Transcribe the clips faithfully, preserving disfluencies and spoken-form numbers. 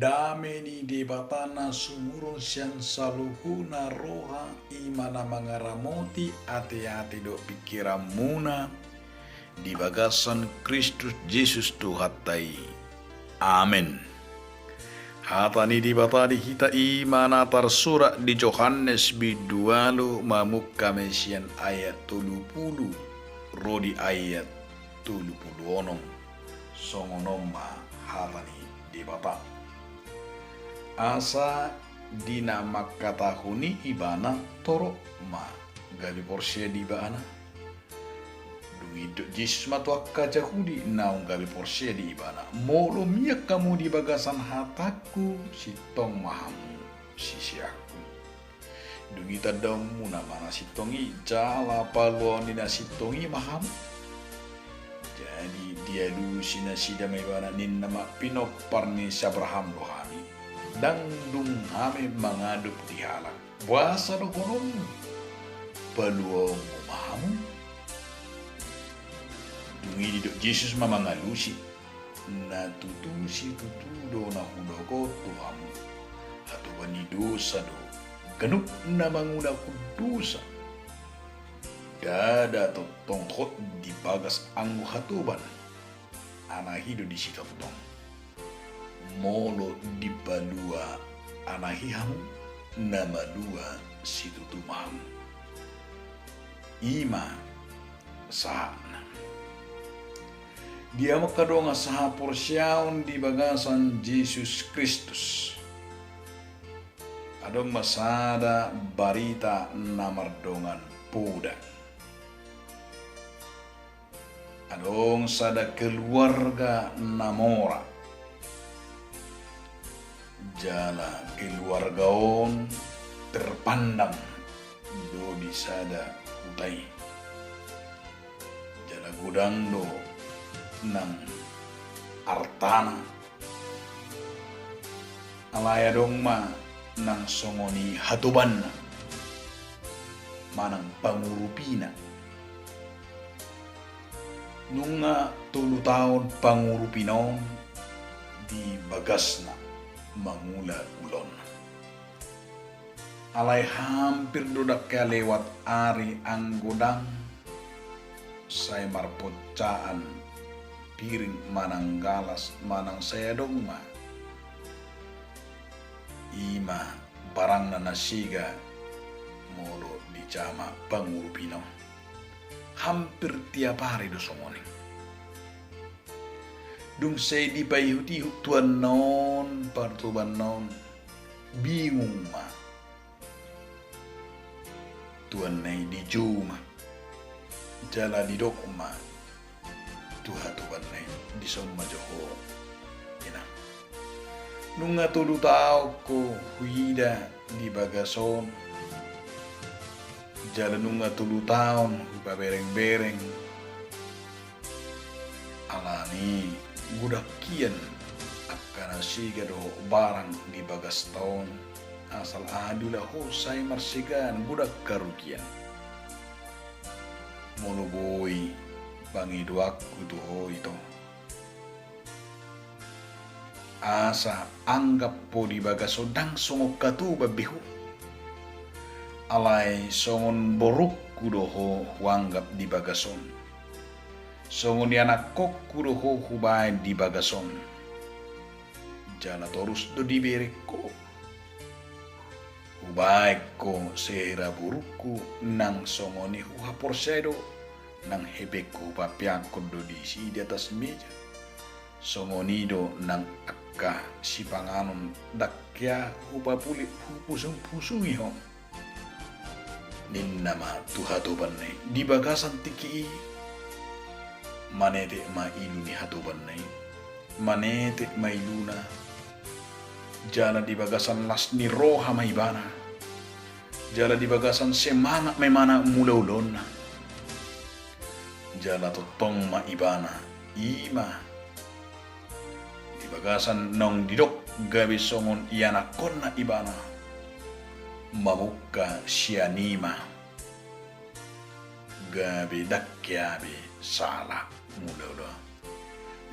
Dame ni Debata na sumurung sian saluhutna roha, i ma na mangaramoti ateate dohot pingkiranmuna di bagasan Kristus Jesus Tuhanta i. Amen. Hata ni Debata di hita i ma na tarsurat di Johannes bindu ualu, mamungka ma sian ayat tolu pulu ro di ayat tolu pulu onom. Songon on ma hata ni Debata. Asa di na mangkatahon i ibana, torop ma gabe porsea di ibana. Dung i didok Jesus ma tu angka Jahudi naung gabe porsea di ibana: Molo mian hamu di bagasan hatangku, sintong ma hamu siseanku. Dung i tandaonmuna ma na sintong i, jala paluaon ni na sintong i ma hamu. Jadi dialusi nasida ma ibana, ninna ma: Pinompar ni si Abraham do hami, ndang dung hami mangadop di halak. Boasa dohononmu: Paluaonmu ma hamu? Dung i didok Jesus ma mangalusi: Na tutu situtu do na hudok on tu hamu: Hatoban ni dosa do ganup na mangulahon dosa. Ndada tongtong hot dibagas anggo hatoban, anahi do disi tongtong. Molo dipalua anahi hamu, na malua situtu ma hamu. I ma sahatna. Di hamu angka dongan sahaporseaon di bagasan Jesus Kristus, adong ma sada barita na mardongan poda. Adong sada keluarga na mora. Jala keluarga on terpandang do di sada huta i. Jala godang do nang artana. Alai adong ma nang songon i hatobanna, manang pangurupina. Nunga tolu taon pangurupina on di bagasna mangula ulaonna. Alai hampir do ndang hea lewat ari anggo ndang sai marponcaan piring manang galas, manang sai adong ma i ma barangna na sega molo dijama pangurupina on. Hampir tiap ari do songon i. Dung sai dipaihut-ihut tuanna on partobanna on, bingung ma tuanna i, dijou ma. Jala didok ma tu hatobanna i, dison ma jo ho, inang. Nunga tolu taon ho huida di bagas on. Jala nunga tolu taon hupabereng-bereng. Alani godang hian angka na sega dohot barang di bagasta on. Asal aha diula ho sai marsegaan, godang harugian. Molo boi pangidoanku tu ho ito, asa anggap ho di bagas on ndang songon hatoban be ho. Alai songon borungku do ho huanggap di bagas on. Songon ianakkonku do ho hubaen di bagas on. Jala torus do dibereng ho. Hubaen ho sehira borungku, nang songon i huhaporseai do, nang hepengku hupapeakkon do disi di atas meja. Songon i do nang angka sipanganon, ndang hea hupapuli hupusung-pusungi ho. Ninna ma tu hatobanna i di bagasan tingki i. Manetek ma ilu ni hatobanna i. Manetek ma iluna. Jala di bagasan las ni roha ma ibana. Jala di bagasan semangat ma ibana mangula ulaonna. Jala tongtong ma ibana, i ma di bagasan naung didok gabe songon ianakkonna ibana, mamungka sian i ma gabe ndang hea be sala mangula ulaon.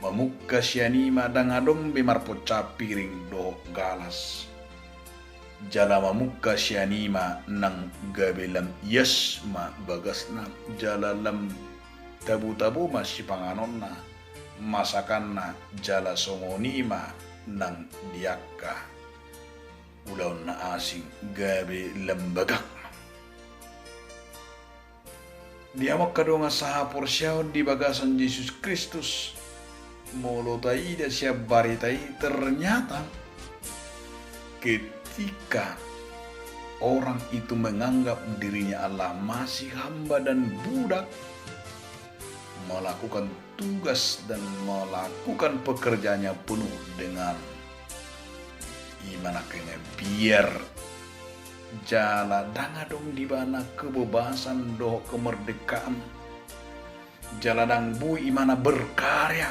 Mamungka sian i ma ndang adong be marponcap piring dohot galas. Jala mamungka sian i ma nang gabe lam ias ma bagasna, jala lam tabo-tabo ma sipanganonna, masakanna, jala songon i ma nang di angka ulaon na asing, gabe lam bagak ma. Di hamu angka dongan sahaporseaon di bagasan Jesus Kristus, molo taida sian barita i, ternyata ketika orang itu menganggap dirinya adalah masih hamba dan budak, melakukan tugas dan melakukan pekerjaannya penuh dengan i ma nangkaningan biar, jala ndang adong di ibana kebebasan dohot kemerdekaan, jala ndang boi ibana berkarya,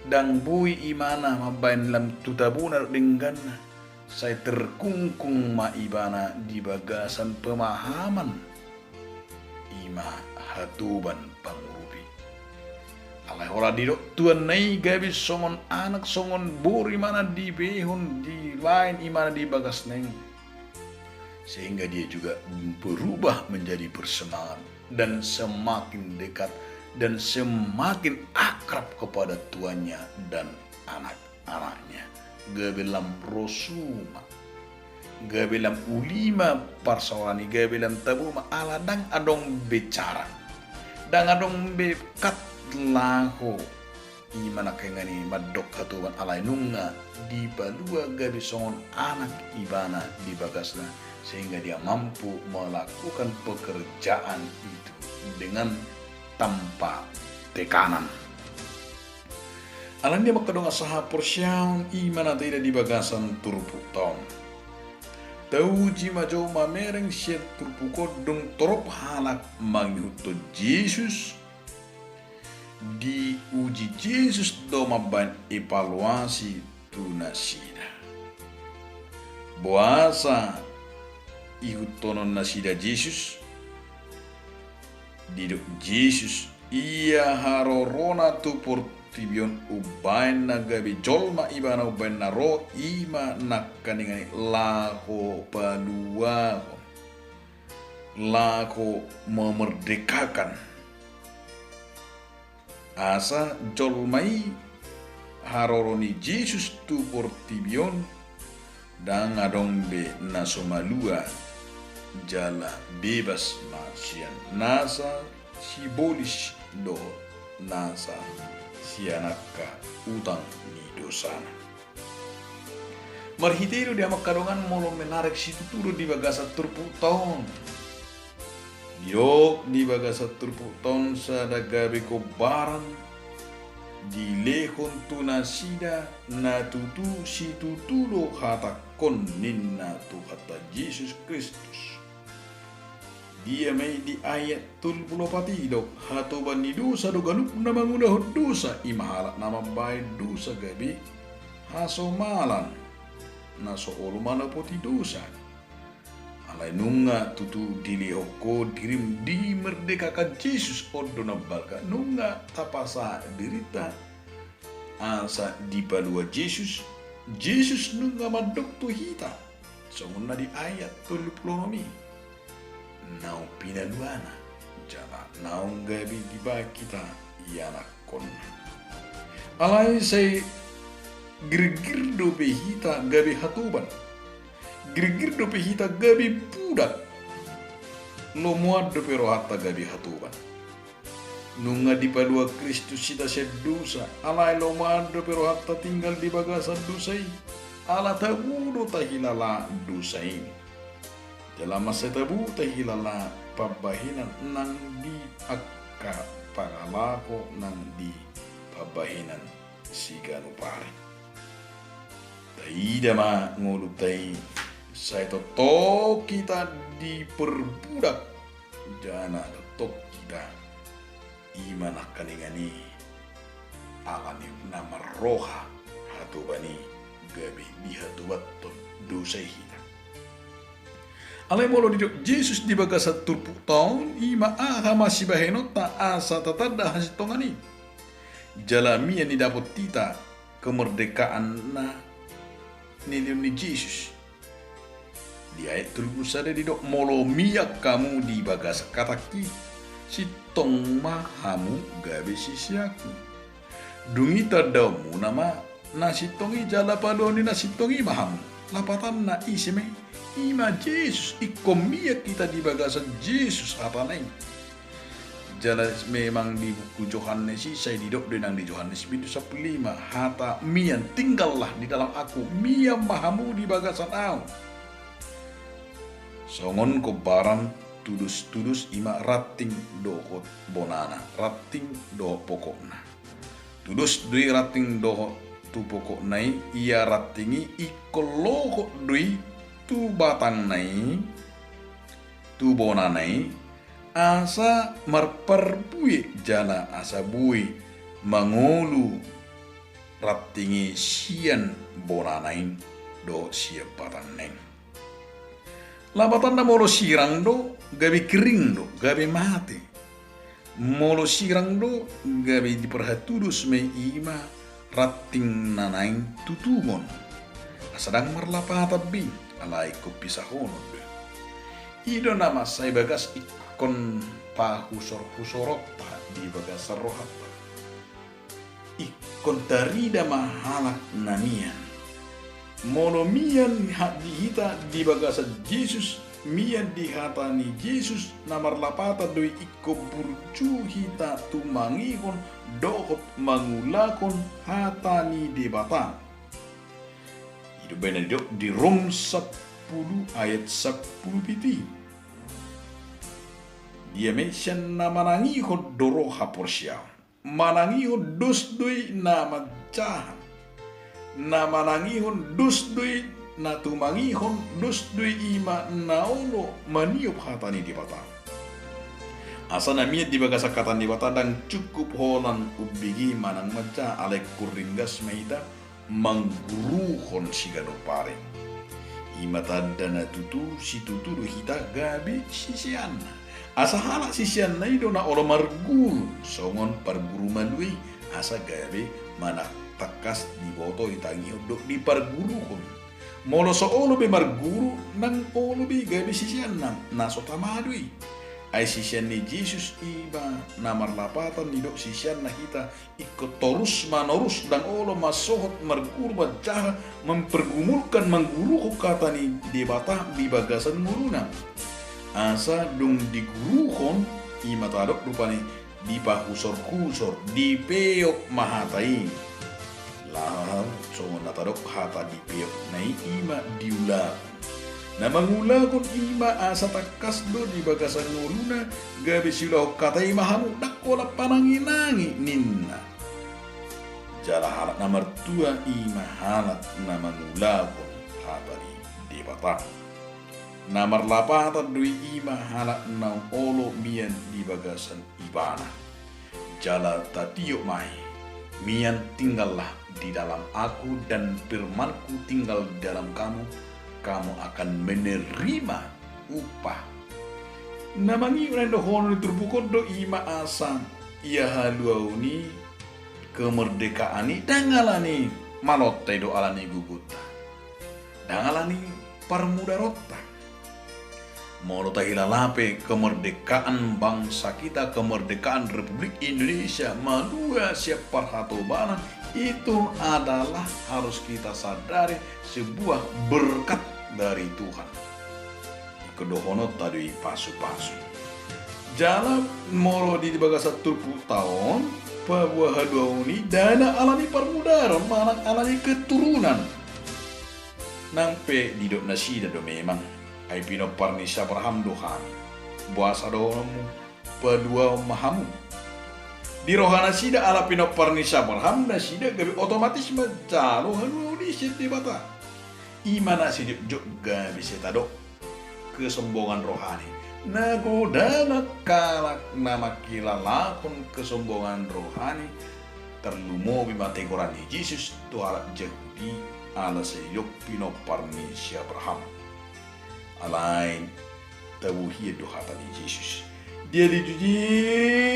ndang boi ibana mambahen lam tu tabona dohot dengganna, sai terkungkung ma ibana di bagasan pemahaman i ma hatoban pangurupi. Alai holan didok tuanna i gabe songon anak, songon boru ibana dibehon, dibahen ibana di bagasna i. Sehingga dia juga berubah menjadi bersemangat dan semakin dekat dan semakin akrab kepada tuannya dan anak-anaknya. Gabe lam rosu ma, gabe lam uli ma parsaoran i, gabe lam tabo ma, ala ndang adong be cara, ndang adong be kat laho i ma nangkaningan i mandok hatoban, alai nunga dipalua gabe songon anak ibana di bagasna, sehingga dia mampu melakukan pekerjaan itu dengan tanpa tekanan. Alani i ma angka dongan sahaporseaon, i ma na taida di bagasan turpukta on. Tauji ma jolo mamereng sian turpuk on, dung torop halak mangihuthon Jesus, diuji Jesus do mambahen evaluasi tu nasida. Boasa ihuthonon nasida Jesus? Didok Jesus, ia harorona tu portibi on umbahen na gabe jolma ibana, umbahen na ro i ma nangkaningan i laho paluahon, laho memerdekakan. Asa jolma i haroro ni Jesus tu portibi on, ndang adong be na so malua, jala bebas ma sian nasa sibolis dohot nasa sian angka utang ni dosana. Marhite i do di hamu angka dongan, molo menarik situtu do di bagasan turpukta on. Didok di bagasan turpukta on sada gabe gombaran dilehon tu nasida, na tutu situtu do hatangkon ninna Tuhanta Jesus Kristus. Dia ma i di ayat tolu pulu opat i didok, hatoban ni dosa do ganup na mangulahon dosa, i ma halak na mambahen dosa gabe hasomalan, na so olo manopoti dosa. Alai nunga tutu dilehon ho dirim, dimerdekakan Jesus, on do na balga, nunga tapasahat dirinta asa dipalua Jesus. Jesus nunga mandok tu hita, songon na di ayat tolu pulu onom i, naung pinaluana, jala naung gabe dibahen hita ianakkonna. Alai sai girgir dope hita gabe hatoban, girgir dope hita gabe budak, lomoan dope rohanta gabe hatoban. Nunga dipalua Kristus hita sian dosa, alai lomoan dope rohanta tinggal di bagasan dosa i, ala tabo do tahilala dosa i. Jala mansai tabo tahilala pambahenan nang di angka pangalaho nang di pambahenan siganup ari. Taida ma ngolunta i, sai tongtong hita diperbudak, jala tongtong hita i ma nangkaningan i, alani na marroha hatoban i, gabe dihatobanhon dosa i hita. Alai molo didok Jesus di bagasan turpukta on, i ma aha ma sibahenonta asa tatanda hasintongan i? Jala mian didapot hita kemerdekaan na nilehon ni Jesus. Di ayat tolu pulu sada didok, molo mian hamu di bagasan hatangki, sintong ma hamu gabe siseanku. Dung i tandaonmuna ma na sintong i, jala paluaon ni na sintong i ma hamu. Lapatanna ise ma i? I ma Jesus. Ingkon mian hita di bagasan Jesus hatana i. Jala memang di buku Johannes i sai didok do nang di Johannes bindu sampulu lima, hata mian, tinggallah di dalam aku, mian ma hamu di bagasan ahu. Songon gombaran tudos-tudos i ma ranting dohot bonana, ranting dohot pokokna. Tudos do i ranting dohot tu pokokna i, ia ranting i ingkon lohot do i tu batangna i, tu bonana i, asa marparbue jala asa boi mangolu ranting i sian bonana i dohot sian batangna i. Lapatanna molo sirang do, gabe kering do, gabe mate. Molo sirang do, gabe diparhatudos ma i, i ma ranting na naeng tutungon. Asa ndang marlapatan be, alai ingkon pisahonon do. I do na mansai bagas ingkon pahusor-husoronta di bagasan rohanta. Ingkon tarida ma halak na mian. Molo mian ha-, di hita di bagasan Jesus, mian di hata ni Jesus, na marlapatan do i ingkon burju hita tumangihon dohot mangulahon hata ni Debata. I do umbahen na didok di Rom sampulu ayat sampulu pitu i. Dia ma i? Sian na manangihon do ro haporseaon. Manangihon dos do i na manjaha. Na manangihon dos do i na tumangihon, dos do i, i ma na olo maniop hata ni Debata. Asa na mian di bagasan hata ni Debata ndang cukup holan umbege manang manjaha, alai ingkon ringgas ma hita mangguruhon siganup ari. I ma tanda na tutu situtu do hita gabe siseanna. Asa halak siseanna i do na olo marguru songon parguru malua i, asa gabe manang tangkas diboto, ditangihon dohot diparguruhon. Molo so olo be marguru, ndang olo be gabe siseanna, na so tama do i. Ai sisean ni Jesus i ma na marlapatan didok siseanna hita, ingkon torus manorus, ndang olo mansohot marguru manjaha mempergumulkan, mangguruhon hata ni Debata di bagasan ngoluna. Asa dung diguruhon, i ma tadok rupani dipahusorhusor, dipeop ma hata i. Laho songon na tadok hata dipeopna i, i ma diulahon. Na mangulahon i ma asa tangkas do di bagasan ngoluna, gabe siulahon hata i ma hamu, ndang holan pananginangi ninna. Jala halak na martua i ma halak na mangulahon hata ni Debata. Na marlapatan do i, i ma halak na olo mian di bagasan Ibana. Jala tatiop ma i, mian, tinggallah di dalam aku dan firmanku tinggal di dalam kamu, kamu akan menerima upah. Na mangihut na dohonon ni turpuk on do i ma asa ia haluaon i, kemerdekaan i, ndang alani malonta i dohot alani gogonta, ndang alani parmudaronta. Molo tahilala pe kemerdekaan bangsa kita, kemerdekaan Republik Indonesia malua sian parhatobanan, itu adalah harus kita sadari sebuah berkat dari Tuhan. Ingkon dohononta do i pasupasu. Jala molo di bagasan turpukta on, paboa haluaon i ndada alani parmudaron manang alani keturunan. Nang pe didok nasida do memang, ai pinompar ni si Abraham do hami. Boasa dohononmu, paluaon ma hamu? Di roha nasida ala pinompar ni si Abraham nasida, gabe otomatis manjalo haluaon i sian Debata. I ma na sai jotjot gabe sai tadok kesombongan rohani. Na godang halak na mangkilalahon kesombongan rohani, tarlumobi ma teguran ni Jesus tu halak Jahudi, ala sai didok pinompar ni si Abraham. Alai tabo hian do hata ni Jesus. Dialusi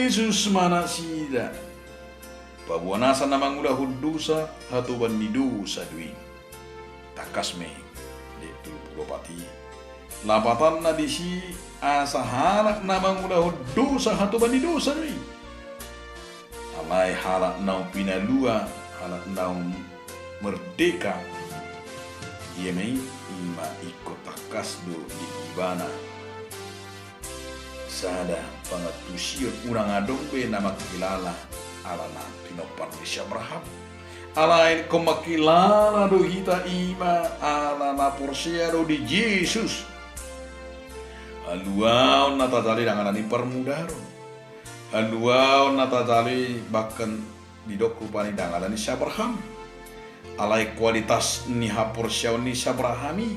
Jesus ma nasida. Paboa nasa na mangulahon dosa, hatoban ni dosa do i. Tangkas ma i di tolu pulu opat i. Lapatanna disi asa halak na mangulahon dosa, hatoban ni dosa do i. Alai halak naung pinalua, halak naung merdeka, ia ma i, ima ingkon tangkas do di ibana sada pangantusion, unang adong be na mangkilala alana pinompar ni si Abraham. Alai ingkon mangkilala do hita ima alana porsea do di Jesus. Haluaon na tajalo i ndang alani parmudaron. Haluaon na tajalo i bahkan didok rupani ndang alani si Abraham. Alai kualitas ni haporseaon ni si Abraham i.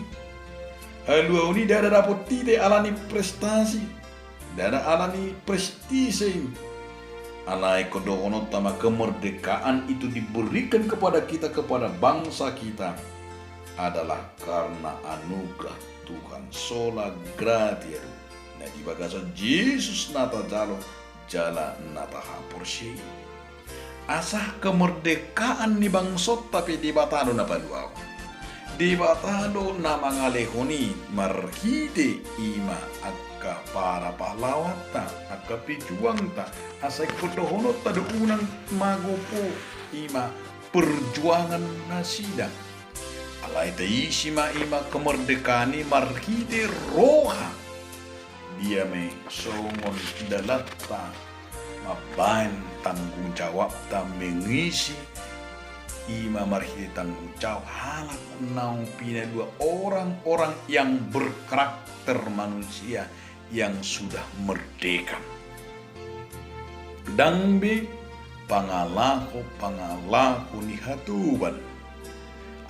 Haluaon i ndada dapot hita alani prestasi, ndada alani prestise i. Alai ingkon dohononta ma kemerdekaan itu diberikan kepada kita, kepada bangsa kita, adalah karena anugerah Tuhan, sola gratia do, na di bagasan Jesus na tajalo jala na tahaporseai. Asa kemerdekaan ni bangsonta pe Debata do na paluahon. Debata do na mangalehon i marhite ima angka para pahlaonta, angka pejuangta, asa ingkon dohononta do unang magopo ima perjuangan nasida. Alai taisi ma ima kemerdekaan i marhite roha. Dia ma i songon dalanta mambaen tanggung jawabta mengisi ima marhite tanggung jawab halak naung pinalua, orang-orang yang berkarakter manusia yang sudah merdeka. Ndang be pangalaho-pangalaho ni hatoban.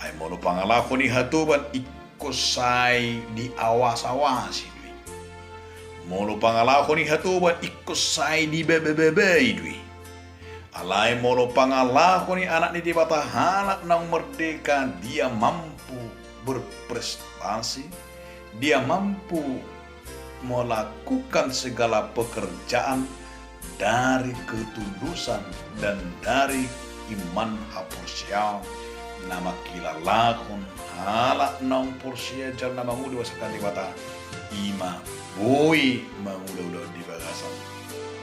Ai molo pangalaho ni hatoban ingkon sai diawas-awasi do i. Molo pangalaho ni hatoban ingkon sai dibabababai do i. Alai molo pangalaho ni anak ni Debata halak naung merdeka, dia mampu berprestasi, dia mampu melakukan segala pekerjaan dari ketulusan dan dari iman haporseaon na mangkilalahon halak naung porsea jala na mangolu diawasakan Debata, ima boi mangula-ula di bagasan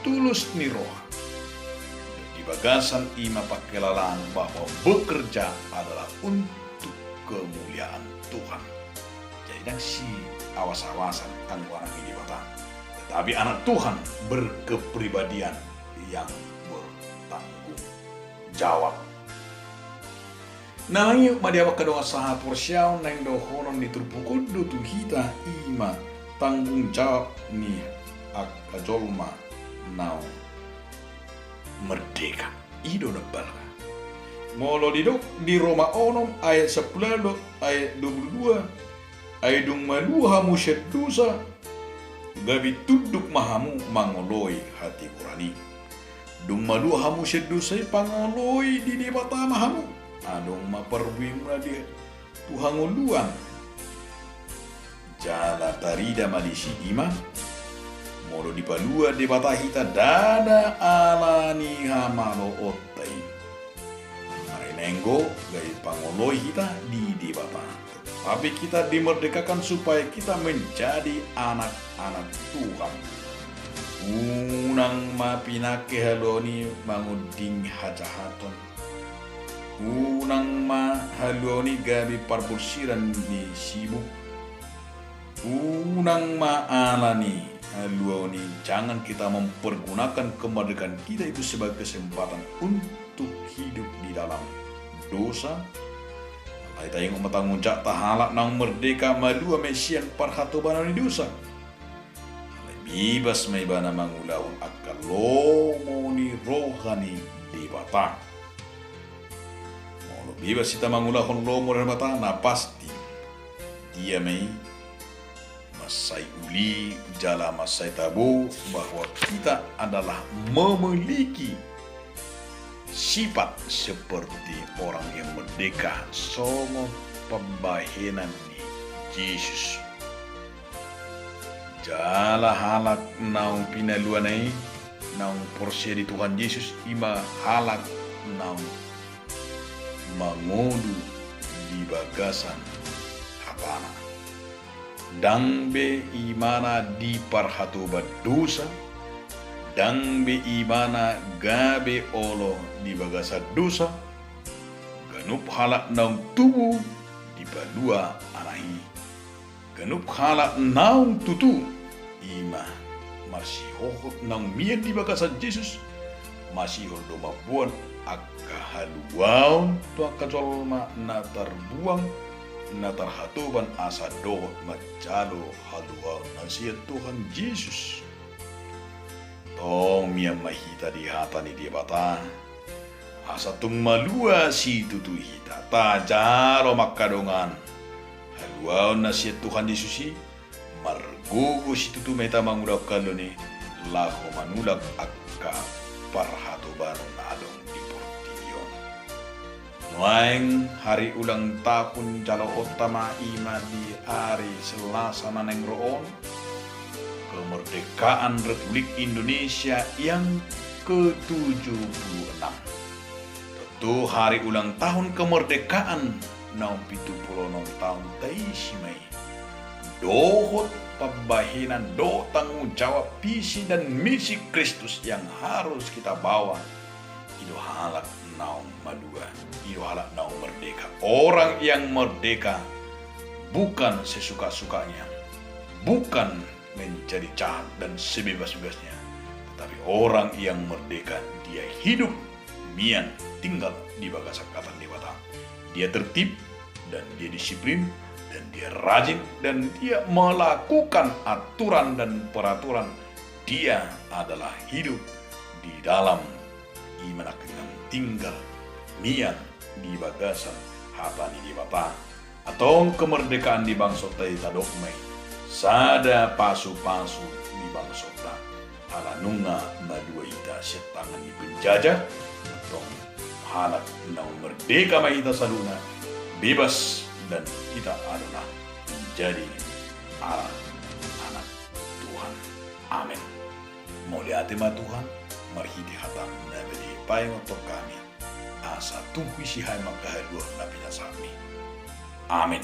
tulus ni roha, di bagasan ima pangkilalaan bahwa bekerja adalah untuk kemuliaan Tuhan. Jadi ndang siawas-awasan anggo anak ni Debata, tetapi anak Tuhan berkepribadian yang bertanggung jawab. Na mangihut ma di angka dongan sahaporseaon, naeng dohonon ni turpuk on do tu hita ima tanggung jawab ni angka jolma naung merdeka. I do na balga. Molo didok di Roma onom ayat sampulu ualu ayat dua pulu dua, ai dung malua hamu sian dosa, gabe tunduk ma hamu mangoloi hatigoran i. Dung malua hamu sian dosa i, pangoloi di Debata ma hamu. Adong ma parbuemuna di tu hangoluan. Jala tarida ma disi ima, molo dipalua Debata hita ndada ala ni hamaloonta i. Ai naeng do gabe pangoloi hita di Debata, tapi kita dimerdekakan supaya kita menjadi anak-anak Tuhan. Unang ma pinangke haluaon i mangonding hajahaton. Unang ma haluaon i gabe parborsiran ni sibuk. Unang ma ala ni haluaon i, jangan kita mempergunakan kemerdekaan kita itu sebagai kesempatan untuk hidup di dalam dosa. Alai taingot ma tanggung jawabta halak naung merdeka malua ma i sian parhatobanon ni dosa. Alai bebas ma ibana mangulahon angka lomo ni roha ni Debata. Molo bebas hita mangulahon lomo ni Debata, na pasti dia ma i mansai uli jala mansai tabo bahwa kita adalah memiliki sifat seperti orang yang merdeka, songon pambahenan ni Jesus. Jala halak naung pinaluana i, naung porsea di Tuhan Jesus, ima halak naung mangolu di bagasan hatana. Ndang be ibana diparhatoban dosa, ndang be ibana gabe olo di bagasan dosa, ganup halak naung tubu dipalua Anak i. Ganup halak naung tutu, i ma marsihohot naung mian di bagasan Jesus, masihol do mamboan angka haluaon tu angka jolma na tarbuang, na tarhatoban asa dohot manjalo haluaon na sian Tuhan Jesus. Tong mian ma hita di hata ni Debata, asa tung malua situtu hita, tajalo ma angka dongan. Haluaon na sian Tuhan Jesus i, margogo situtu ma hita mangulahon haluaon i, laho manulak angka parhatobanon na adong di portibi on. Nuaeng hari ulang tahun jaloonta ma i ma di ari Selasa na naeng ro on, kemerdekaan Republik Indonesia yang ketujuh puluh enam. Tontu hari ulang tahun kemerdekaan naung pitu puluh onom taon taisi ma i. Dohot pambahenan dohot tanggung jawab visi dan misi Kristus yang harus kita bawa. I do halak naung malua, i do halak naung merdeka. Orang yang merdeka bukan sesuka-sukanya, bukan menjadi jahat dan sebebas-bebasnya, tetapi orang yang merdeka, dia hidup mian tinggal di bagasan hata ni Debata. Dia tertib dan dia disiplin dan dia rajin dan dia melakukan aturan dan peraturan. Dia adalah hidup di dalam i ma nangkiningan tinggal mian di bagasan hata ni Debata. Antong kemerdekaan di bangsonta i tadok ma i sada pasu-pasu di bangsonta. Ala nunga malua hita sian tangan ni penjajah, antong halak naung merdeka ma hita saluhutna, bebas, dan kita adalah menjadi anak-anak Tuhan. Amen. Mauliate ma Tuhan, marhite hataM na badia i paingothon hami, asa tung huisi hami ma angka haluaon na pinasahatMi. Amen.